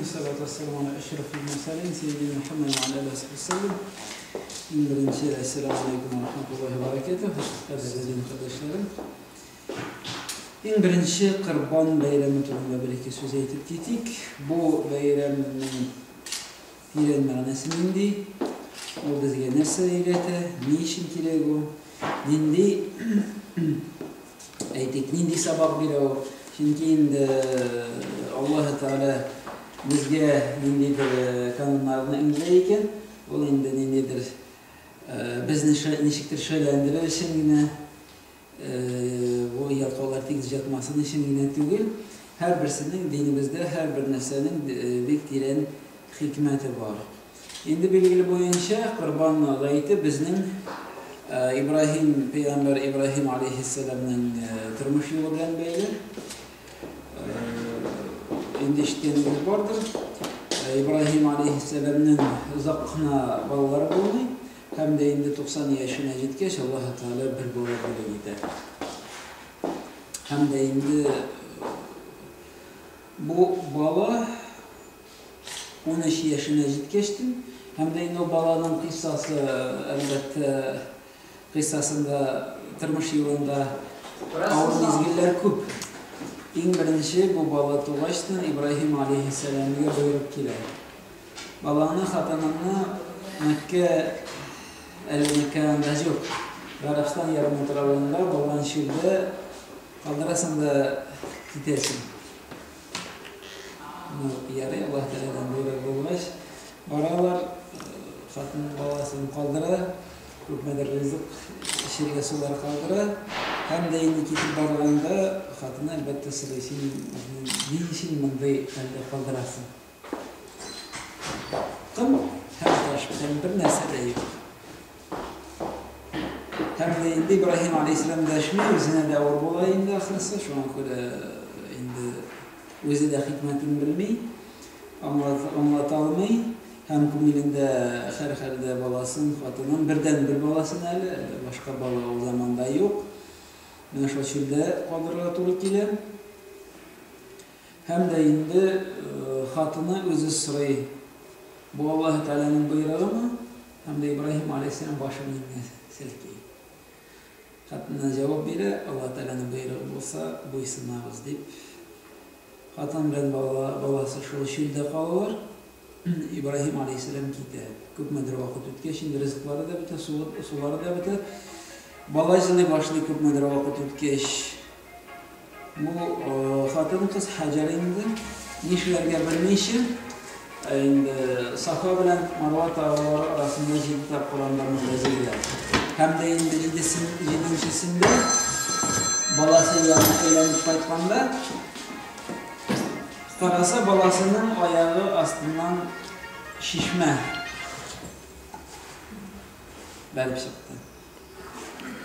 Вассалату вассаламу аля ашрафил мурсалин, сейидина Мухаммад ва аля алихи ва сахбихи вассалям. Иң беренче, әссәламу алейкум ва рахматуллахи ва баракатуһ. Кадерле дин кардәшләрем. Иң беренче Корбан бәйрәме турында бер-ике сүз әйтеп китик. Бу бәйрәмнең тирән мәгънәсе нинди? Ул безгә нәрсә өйрәтә? Ни өчен кирәк ул? Нинди Әйтик, нинди сабак бирә ул? Чөнки инде Аллаһы Тәгалә безгә ниндидер кануннарны иңдерә икән, ул инде ниндидер безне ничектер шәйләндерер өчен генә, бу ялкаулар тигез ятмасын өчен генә түгел, һәрберсенең динебездә һәрбер нәрсәнең бик тирән хикмәте бар. Инде билгеле буенча, Корбан гаете безнең Ибраһим пәйгамбәр Ибраһим алейһиссәламнең тормыш юлы белән бәйле. Инде ишеткәнегез бардыр. Ибраһим алейһиссәламнең озак кына балалары булмый һәм дә инде 90 яшенә җиткәч, Аллаһы Тәгалә бер бала бүләк итә. Һәм дә инде бу бала 13 яшенә җиткәчтен, һәм дә инде ул баланың кыйссасы, әлбәттә, кыйссасында, тормыш юлында авыр мизгелләр күп. Иң беренче бу бала тугачтын Ибраһим алейһиссәламгә боерык килә. Балаңны, хатыныңны Мәккә, әле Мәккә анда юк, Гарәбстан ярымутравында булган чүлдә калдырасың да китәсең. Ну, ярый, Аллаһ Тәгаләдән боерык булгач, баралар, хатын баласын калдыра, күпмедер ризык, эчәргә сулар калдыра. Һәм дә инде китеп барганда хатыны әлбәттә сорый, син ни өчен мондый хәлдә калдырасың? Ком һәм таш, бүтән бер нәрсә дә юк. Һәм дә инде Ибраһим алейһиссәлам дәшми, үзенә дә авыр була инде ахрысы, шуңа күрә инде үзе дә хикмәтен белми, аңлата алмый һәм күңелендә һәрхәлдә баласын, хатынын, бердәнбер баласын әле, башка бала ул заманда юк. Менә шул чүлдә калдырырга туры килә. Һәм дә инде хатыны үзе сорый, Бу Аллаһы Тәгаләнең боерыгымы? Һәм дә Ибраһим алейһиссәлам башын иңгә селки. Хатынына җавап бирә, Аллаһы Тәгаләнең боерыгы булса, буйсынабыз, дип. Хатын белән бала, баласы шул чүлдә калалар. Ибраһим алейһиссәлам китә. Күпмедер вакыт үткәч, инде ризыклары да бетә, сулары да бетә. Бала җылый башлый күпмедер вакыт үткәч. Бу хатын-кыз Һаҗәр инде нишләргә белмичә, инде Сафа белән Марва таулары арасында җиде тапкыр анда монда җыела. Һәм дә инде җиденчесендә баласы янына әйләнеп кайтканда, караса, баласының аягы астыннан чишмә бәреп чыкты.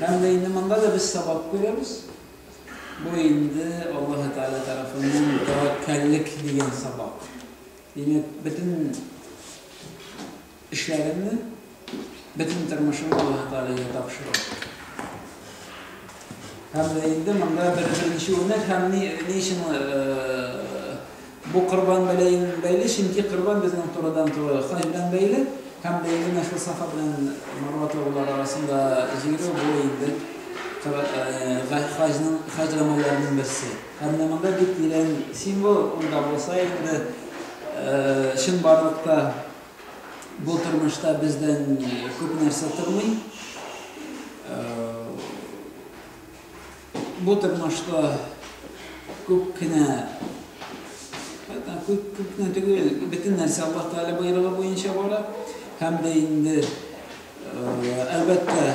Һәм дә инде монда да без сабак күрәбез. Бу инде Аллаһы Тәгалә тарафыннан тәвәккәллек дигән сабак. Димәк, бөтен эшләреңне, бөтен тормышыңны Аллаһы Тәгаләгә тапшыру. Һәм дә инде монда бер беренче үрнәк һәм ни, ни өчен бу корбан белән бәйле, чөнки корбан безнең турыдан-туры хаҗ белән бәйле. Һәм дә инде менә шул Сафа белән Марва таулары арасында җигерү бу инде хаҗның хаҗ гамәлләренең берсе. Һәм менә монда бик тирән символ, ул да булса инде чынбарлыкта бу тормышта бездән күп нәрсә тормый. Бу тормышта күп кенә, күп, күп кенә түгел, бөтен нәрсә Аллаһ Тәгалә боерыгы буенча бара. Һәм дә инде, әлбәттә,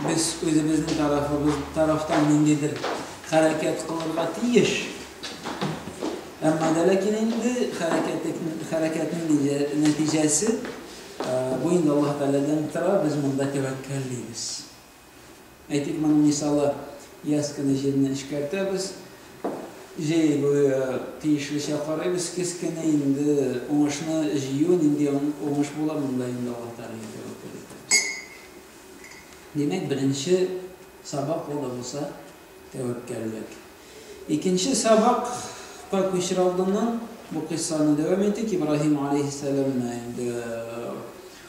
без үзебезнең тарафыбыз тарафтан ниндидер хәрәкәт кылырга тиеш. Әмма дә ләкин инде хәрәкәтнең нәтиҗәсе бу инде Аллаһ Тәгаләдән тора, без монда тәвәккәллибез. Әйтик, моның мисалы, яз көне җирне эшкәртәбез, җәй буе тиешлечә карыйбыз, көз көне инде уңышны җыю, нинди уңыш була, монда инде Аллаһ Тәгаләгә тәвәккәл итәбез. Димәк, беренче сабак ул да булса тәвәккәллек. Икенче сабак, Исхакка күчер алдыннан бу кыйссаны дәвам итик. Ибраһим алейһиссәлам инде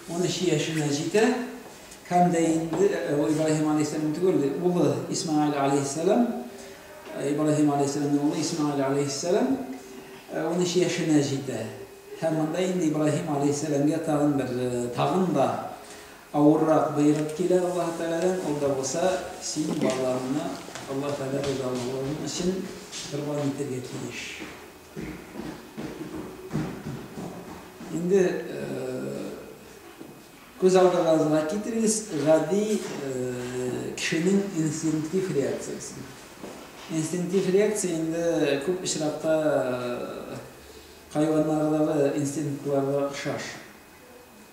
13 яшенә җитә. Һәм дә инде Ибраһим алейһиссәлам түгел, улы Исмаил алейһиссәлам, Ибраһим алейһиссәламның улы Исмаил алейһиссәлам 13 яшенә җитә. Һәм монда инде Ибраһим алейһиссәламгә тагын бер тагын да авыррак боерык килә Аллаһ Тәгаләдән, ул да булса, син балаңны Аллаһ Тәгалә ризалыгы өчен корбан итәргә тиеш. Инде күз алдыгызга китерегез гади кешенең инстинктив реакциясен. Инстинктив реакция инде күп очракта хайваннардагы инстинктларга охшаш.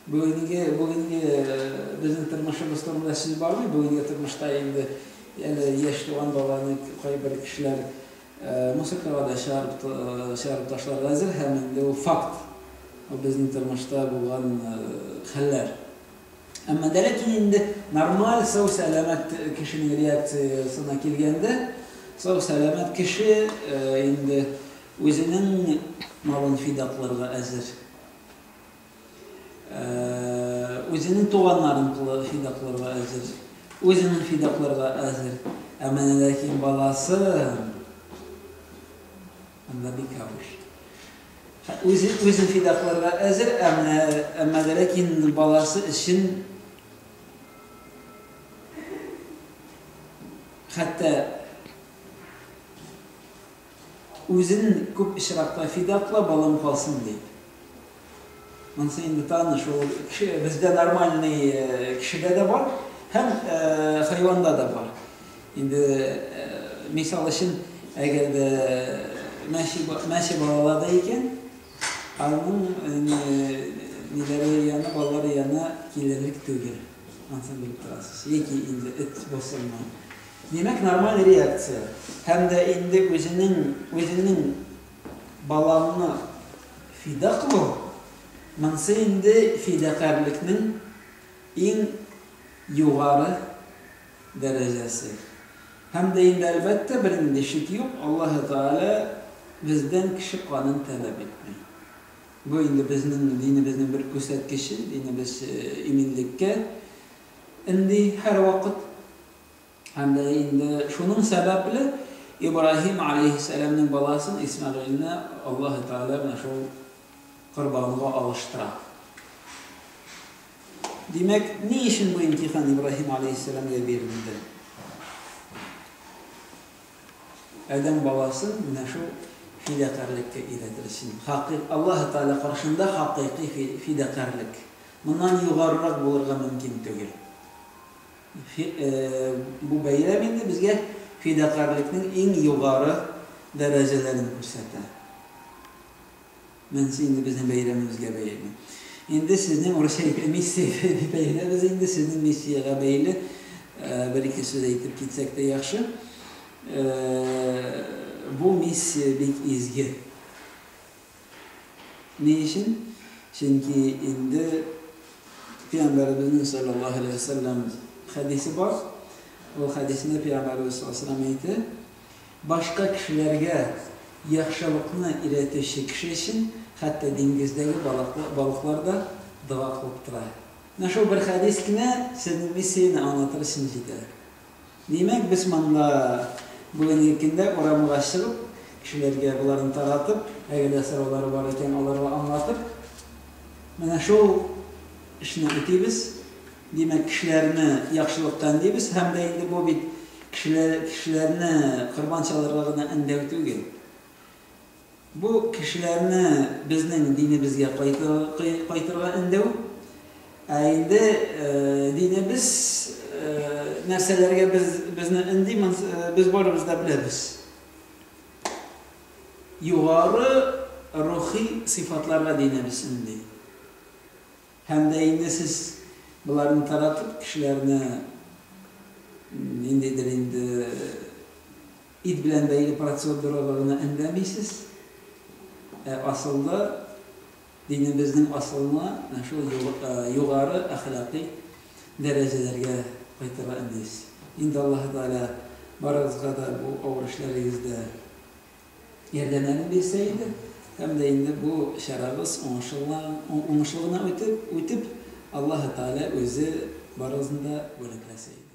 Бүгенге бүгенге безнең тормышыбыз турында сүз бармый. Бүгенге тормышта инде әле яшь туган баланы кайбер кешеләр мусоркага да чыгарып чыгарып ташларга әзер һәм инде ул факт. Ул безнең тормышта булган хәлләр. Әмма дә ләкин инде нормаль, сау-сәламәт кешенең реакциясенә килгәндә, сау-сәламәт кеше инде үзенең малын фида кылырга әзер. Үзенең туганнарын фида кылырга әзер. Үзенең фида кылырга әзер. Ә менә ләкин баласы анда бик авыр. Үзе үзен фида кылырга әзер, ә менә әмма дә ләкин баласы өчен хәтта үзен күп очракта фида кыла, балам калсын дип. Монысы инде таныш, ул кеше бездә нормальный кешедә дә бар һәм хайванда да бар. Инде мисал өчен, әгәр дә мәче мәче балалады икән, аның ниләре яны, балалары яны килерлек түгел. Анысын белеп торасыз. Яки инде эт булсынмы. Димәк, нормаль реакция. Һәм дә инде үзенең үзенең балаңны фида кылу, монысы инде фидакарьлекнең иң югары дәрәҗәсе. Һәм дә инде, әлбәттә, бернинди шик юк, Аллаһы Тәгалә бездән кеше канын таләп итми. Бу инде безнең динебезнең бер күрсәткече, динебез иминлеккә өнди һәрвакыт. Һәм дә инде шуның сәбәпле Ибраһим алейһиссәламнең баласын Исмәгыйльне Аллаһы Тәгалә менә шул корбанга алыштыра. Димәк, ни өчен бу имтихан Ибраһим алейһиссәламгә бирелде? Адәм баласын менә шул фидакарьлеккә өйрәтер өчен. Хакыйк Аллаһы Тәгалә каршында хакыйкый фидакарьлек. Моннан югарырак булырга мөмкин түгел. Бу бәйрәм инде безгә фидакарьлекнең иң югары дәрәҗәләрен күрсәтә. Монысы инде безнең бәйрәмебезгә бәйле. Инде сезнең урысча миссиягә дип әйтәбез инде, сезнең миссиягә бәйле бер-ике сүз әйтеп китсәк тә яхшы. Бу миссия бик изге. Ни өчен? Чөнки инде Пәйгамбәребезнең саллаллаһу алейһи ва сәлләм хәдисе бар. Ул хәдисендә Пәйгамбәребез саллаллаһу алейһи ва сәлләм әйтә, башка кешеләргә яхшылыкны өйрәтүче кеше өчен хәтта диңгездәге балыклар да дога кылып тора. Менә шул бер хәдис кенә сезнең миссияне аңлатыр өчен җитә. Димәк, без монда бүгенге көндә урамга чыгып, кешеләргә боларны таратып, әгәр дә сораулары бар икән, аларга аңлатып, менә шул эшне үтибез. Димәк, кешеләрне яхшылыкка өндибез һәм дә инде бу бит кешеләр, кешеләрне корбан чалырга гына өндәү түгел. Бу кешеләрне безнең динебезгә кайтырга өндәү. Ә инде динебез нәрсәләргә без безне өнди, без барыбыз да беләбез. Югары рухи сыйфатларга динебез өнди. Һәм дә инде сез боларны таратып, кешеләрне ниндидер инде Ит белән бәйле процедурага гына өндәмисез, ә асылда динебезнең асылына, менә шул югары әхлакый дәрәҗәләргә кайтырга өндисез. Инде Аллаһы Тәгалә барыгызга да бу авыр эшләрегездә ярдәмнәрен бирсә иде. Һәм дә инде бу чарабыз уңышлы гына үтеп, Аллаһы Тәгалә үзе барыгызны да бүләкләсә иде.